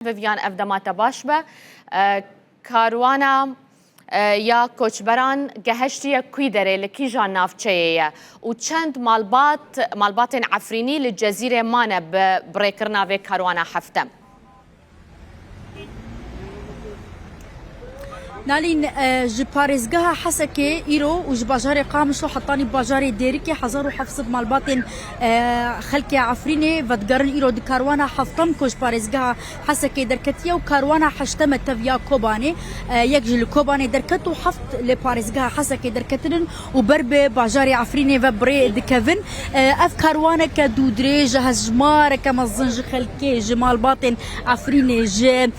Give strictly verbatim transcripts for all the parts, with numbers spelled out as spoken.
Vivian, ev dema te baş be. E, karwana, e, ya koçberan geheştiye kû derê, li kîjan navçeyê ye? Û çend malbat, malbatên Efrînî li Cezîrê mane bi, bi rêkirina vê karwana heftem? Nalîn, e, ji parêzgeha Hesekê îro û ji bajarê Qamişlo hetanî bajarê Dêrikê hezar û heft sed malbatên, e, xelkê Efrînê vedigerin. Îro di karwana heftem ku ji parêzgeha Hesekê derketiye û karwana heştem e tev ya Kobanê. E, yek ji li Kobanê derket û heft li parêzgeha Hesekê derketinin û ber bi bajarê Efrînê ve bi rê dikevin. E, ev karwaneke dûdirêj e, hejmareke mezin ji xelkê, ji malbatên Efrînê, ji, e,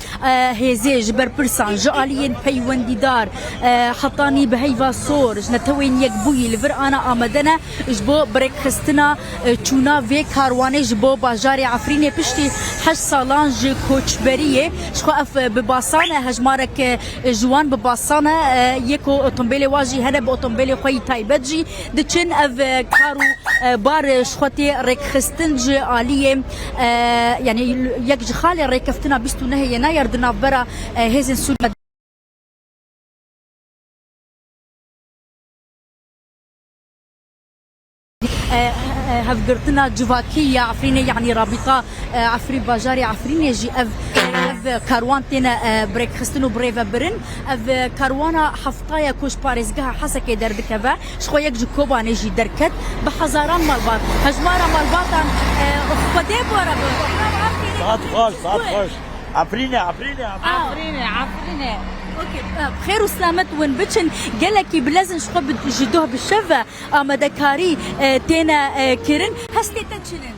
hêzê, ji berpirsan, ji aliyên peywendîdar, e, hetanî bi heyva sor, ji Netewên Yekbûyî li vir ana amade ne ji bo birêkxistina, e, çûna vê karwanê ji bo bajarê Efrînê piştî heşt salan ji koçberiyê. Ji xwe ev, e, bi basan e, hejmarek, e, ji wan bi basan e, e, yê ku otombêlê wan jî hene bi otombêlê xwe yî taybet jî diçin. Ev, e, kar û, e, bar, e, ji xwe tê rêkxistin ji aliyê, e, yanî yek ji xalê rêkeftina bîst û nehê yê nayar di navbera, e, hêzên Sûriye. E, e, hevgirtina civakî ya Efrînê, yanî rabîta, e, Efrî, bajarê Efrînê jî ev, ev karwan têne, e, birêkxistin û birêvebirin. Ev, e, karwana heftaya ku ji parêzgeha Hesekê derdikeve, ji xwe yek ji Kobanê jî derket, bi hezaran malbat, hejmara malbatan, e, Xwedê bi we re be. Saet xweş, saet xweş. Efrîne, Efrîne, Efrîne. Aa. Efrîne, Efrîne. Okey, e, xêr û selamet win biçin. Gelekî bilezin ji xwe bi, ji doh bi şev ve amadekarî, e, têne, e, kirin. Hestê te çi ne?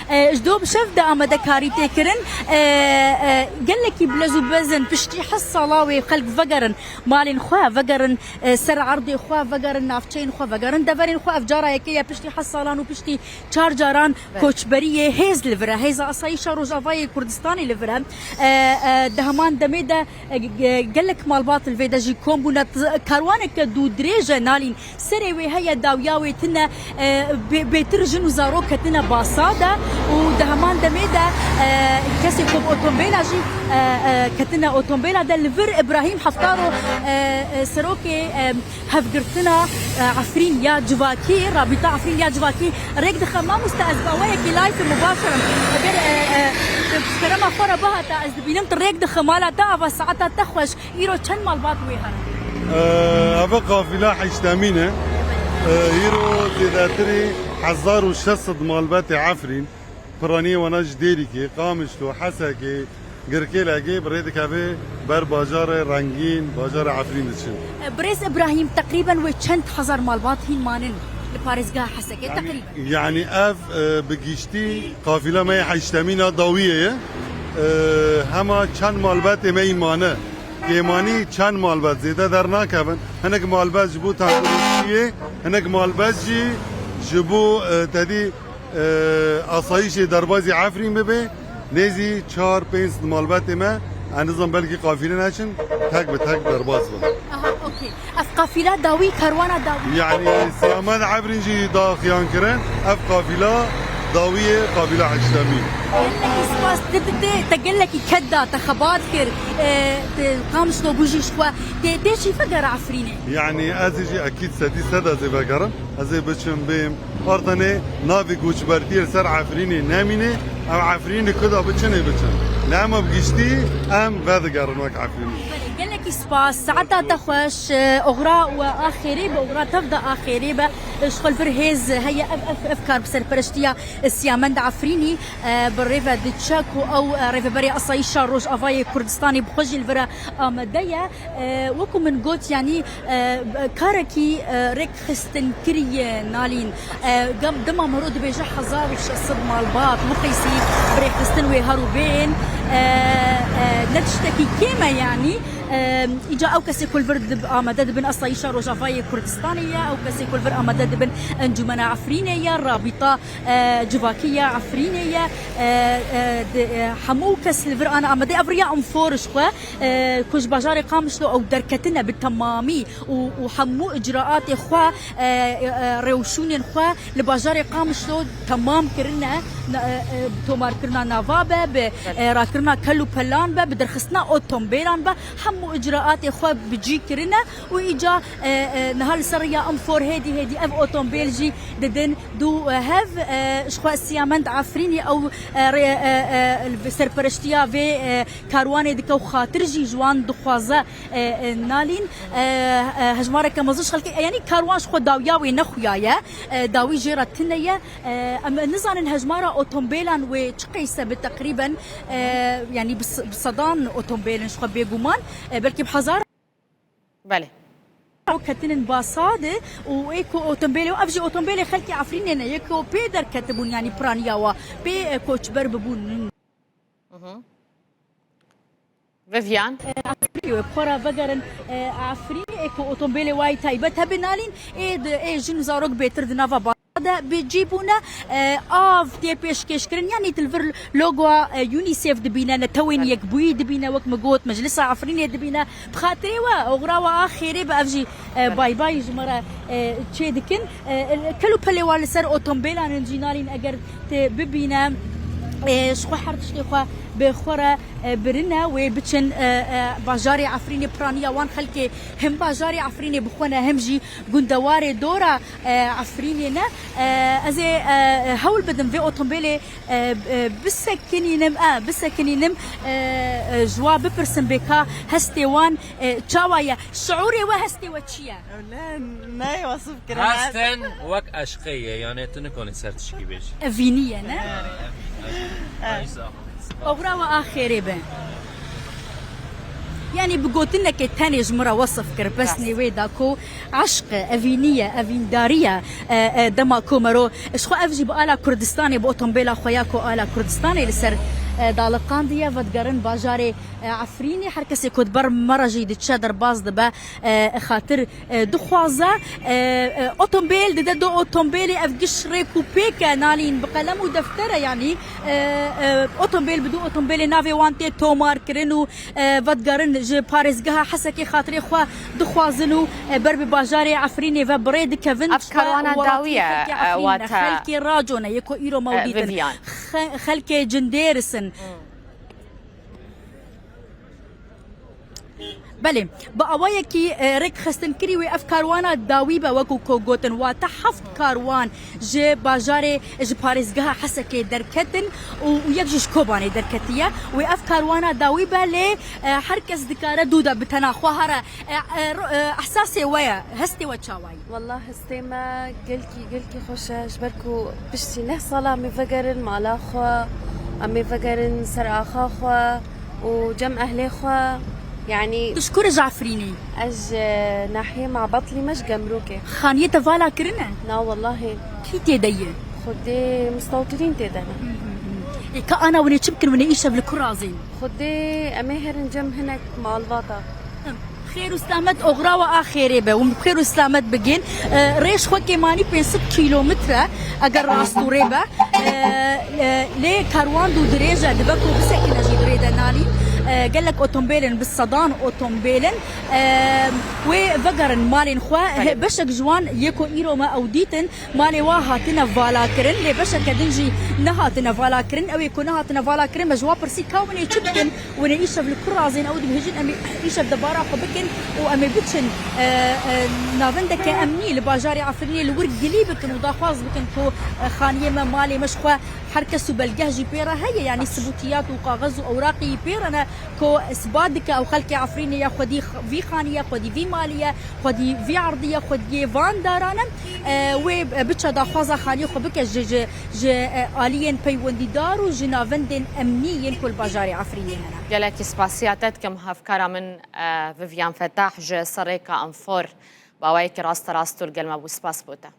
E, ji doh bi şev de amadekarî tê kirin. E, e, gelekî bilez û bezin piştî heft sala wê xelk vegerin malên xwe, vegerin, e, ser erdê xwe, vegerin navçeyên xwe, vegerin deverên xwe. Ev cara yekê ye piştî heft salan û piştî çar caran koçberiyê hêz li vir e. Hêza Asayîşa Rojavayê Kurdistanê li vir e. E, e, di heman demê de, e, ge-, gelek malbat li vê de jî kom bûne. T-, karwaneke dû dirêj e Nalîn. Serê wê heye, dawiya wê tune, e, bê-, bêtir jin û zarok ketine basa de û di heman demê de, e, kesê ku bi otombêla jî, e, e, ketine otombêla de. Li vir Îbrahîm Heftaro, e, e, serokê, e, hevgirtina, e, Efrîn ya civakî, rabîta Efrîn ya civakî rêk dixe. Mamoste, ez bi awayekî live mubaşir im. Eger, e, e, tu kerema xwe re bihata, ez dibînim tu rêk dixe mala te, ava saeta te xweş. Îro çend malbat wê hene? E, ev qafîla heştemîn e. E, îro zêdetirî hezar û şeş sed malbetê Efrîn, piraniyê wana ji Dêrikê, Qamişlo, Hesekê, Girkêlekê bi rê dikeve ber bajarê rengîn, bajarê Efrîn diçin. E, Birêz Îbrahîm, teqrîben wê çend hezar malbat hîn manin li parêzgeha Hesekê? Yanî, teqrîben. Yanî ev, e, bi giştî qafîla me yê heştemîn a dawiyê ye. E, hema çend malbetê me yî mane. Kêmanî çend malbet zêde dernakevin. Hinek malbet ji bo tenduristiyê, hinek malbet jî ji bo, e, tedî e, asayîşê derbazî Efrîn bibe, nêzî çar pênc malbetê me, ez nizam belkî qafîle neçin, tek bi tek derbas bin. Aha, okey. Ev qafîla dawî, karwana dawî. Yanî Siyamend Efrîn jî daxiyan kirin, ev qafîla dawî ye, qafîla heştemî. Gelekî spas, te, te, te, te gelekî ked da, te xebat kir, e, te Qamişlo bû jî ji xwe, te, te jî vegere Efrînê. Yanî ez jî ekîd sedî sed ez ê vegerim, ez ê biçim bêm. Artanê navê koçbertiyê li ser Efrînê nemîne, ew Efrîn li ku da biçin ê biçin. Lê em bi giştî em vedigerin wek Efrînî. Belê, gelekî spas. Saeta te xweş. Oxira we a xêrê be, oxira tev de a xêrê be. Ji xwe li vir hêz heye. Ev, ev, ev kar bi serpereştiya Siyamend Efrînî, e, bi rê ve diçe ku ew, e, rêveberê Asayîşa Rojavayê Kurdistanê bi xwe jî li vir e amade ye. E, wekî min got, yanî, e, karekî, e, rêkxistin kiriye Nalîn. E, gam-, dema mero dibêje hezar û şeş sed malbat, wekî sî bi rêkxistin wê her û bên, e, e, ne tiştekî kêm e, yanî. E, îca ew kesê ku li vir dib-, amade dibin Asayîşa Rojavayê Kurdistanê ye, ew kesê ku li vir amade dibin Encûmena Efrînê ye, Rabîta, e, Civakî ya Efrînê ye. E, e, di, e, hemû kes li vir ana amade. Ev riya Enfor ji xwe, e, ku ji bajarê Qamişlo ew derketine bi temamî û, û hemû icraatê xwe, e, e, e, rêwşûnên xwe li bajarê Qamişlo temam kirine. e, e, tomarkirina nava be, bi, e, rakirina kel û pelan be, bi derxistina otombêlan be, hemû icraatê xwe bi cî kirine û îca, e, e, niha li ser riya Enfor hêdî hêdî ev otombêl jî didin dû, e, hev, e, ji xwe Siyamend Efrînî ew, e, rê, e, e, li serpereştiya vê, e, karwanê dike û xatir jî ji wan dixwaze, e, e, Nalîn, e, e, hejmareke mezin ji xelkê, e, yanî karwan ji xwe dawiya wê nexuyaye, e, dawî jê re tune ye. E, em nizanin hejmara otombêlan wê çi qeyse bi teqrîben, e, yanî bi s-, bi sedan otombêl in ji xwe bêguman, e, belkî bi hezar Belê. Ew ketinin basa de û ê ku otombêlê, ev jî otombêlê xelkê Efrînê ne, yê ku pê derketibûn, yanî piraniya wa, pê, e, koçber bibûn. Vivian. E, Efrînê wê bi xwe re vegerin, e, Efrînê, ê ku otombêlê wayî taybet hebe Nalîn, ê di, ê jin û zarok bêtir di nava basa de bi cî bûne, e, av tê pêşkêşkirin, yanî tu li vir logoya, e, UNICEF dibîne, Netewên Yekbûyî dibîne, wek min got, Meclisa Efrînê dibîne. Bi xatirê we, oxira we a xêrê be, ev jî, e, bay bay ji me re, e, çê dikin. E, kel û pelê wa li ser otombêlan in jî Nalîn, eger tê bibîne, e, ji xwe her tiştê xwe bi xwe re, e, birine, wê biçin, e, e, bajarê Efrînê, piraniya wan xelkê him bajarê Efrînê bi xwe ne, him jî gundewarê dora, e, Efrînê ne. E, ez ê, e, hewl bidim vê otombêlê, e, e, bisekinînim, e, bisekinînim, e, e, ji wa bipirsim bê ka hestê wan, e, çawa ye? Şiûrê we, hestê we çi ye? Ew ne, nayê wesif kirin. Hestin wek eşqê ye, yanê tu nikonî ser tişkî bêjî. Evînî ye, ne? Yanî, evîn, evîn. Ay, sağ ol. Oxira we a xêrê be. Yanî bi gotinekê tenê ji min re wesif kir, pesnê wê da ku eşq e, evînî ye, evîndarî ye, e, e, dema ku mero, ji xwe ev jî bi ala Kurdistanê, bi otombêla xwe ya ku ala Kurdistanê li ser, e, daliqandiye, vedigerin bajarê, e, Efrînê. Her kesê ku di ber me re jî diçe derbas dibe, e, xatir, e, dixwaze. E, e, otombêl dide du otombêlê, ev giş rêk û pêk e, Nalîn, bi qelem û defter e, yanî, e, e, otombêl bi du otombêlê navê wan tê tomarkirin û, e, vedigerin ji parêzgeha Hesekê xatirê xwe dixwazin û, e, ber bi bajarê Efrînê ve bi rê dikevin. Ev karwana dawî ye, xelkê Efrînê ne, wate, xelkê Raco ne, yê ku îro me, e, dîtin. Vivian. Xe-, xelkê Cindêris in. Hmm. Belê, bi awayekî, e, rêkxistin kirî wê ev karwana dawî be, wekû ku gotin, wate heft karwan ji bajarê, ji parêzgeha Hesekê derketin û, û yek jî ji Kobanê derketiye. Wê ev karwana dawî be, lê, e, her kes dikare dû de bi tena xwe here. E, e, ro-, e, ehsasê we ye, hestê we çawa ye? Wallah, hestê me gelkî, gelkî xweş e, ji ber ku piştî neh sala em ê vegerin mala xwe, em ê vegerin ser axa xwe û cem ehlê xwe. Yanî tu ji kur e, ji Efrînê? Ez ji nahiyê Mabetlî me, ji Gemrûkê. Xaniyê te vala kirine? Na wellahî. Kî tê de ye? Xwedê mistewtirîn tê de ne. Hı hı hı. Ê, ka ana winê çi bikin, winê îşev li kur razên? Xwedê em ê herin cem hinek malbata. Xêr û selamet, oxira we a xêrê be, hûn bi xêr û selamet bigên. E, rê ji xwe kêmanî pênc sed kîlometre, eger rast û rê be. E, e, lê karwan dû dirêj e, dibe ku bisekine jî di rê de Nalîn. E, gelek otombêl in, bi sedan otombêl in. E, wê vegerin malên xwe. Belê. Beşek ji wan yê ku îro me ew dîtin, malê wa hatine valakirin, lê beşeke din jî nehatine valakirin. Ew ê ku nehatine valakirin, me ji wa pirsî ka winê çi bikin? Winê îşev li kur razên? Ew dibêjin, em ê îşev debara xwe bikin û em ê biçin, e, e, navendeke emnî li bajarê Efrînê li wir gilî bikin û daxwaz bikin ku, e, xaniyê me, malê me ji xwe her kes û belgeh jî pê re heye, yanî sibûtiyat û kaxez û ewraqî pê re ne ku isbat dike ew xelkê Efrînê ye, xwedî x-, vî xanî ye, xwedî vî malî ye, xwedî vî erdî ye, xwediyê van daran e. E, wê, e, biçe daxwaza xaniyê xwe bike ji, ji, ji, e, aliyên peywendîdar û ji navendên emnî yên ku li bajarê Efrînê hene. Gelekî spasiya te dikim, hevkara min, e, Vivian Fetah ji Serêka Enfor, bi awayekî rasterast tu li gel me bû. Spas bo te.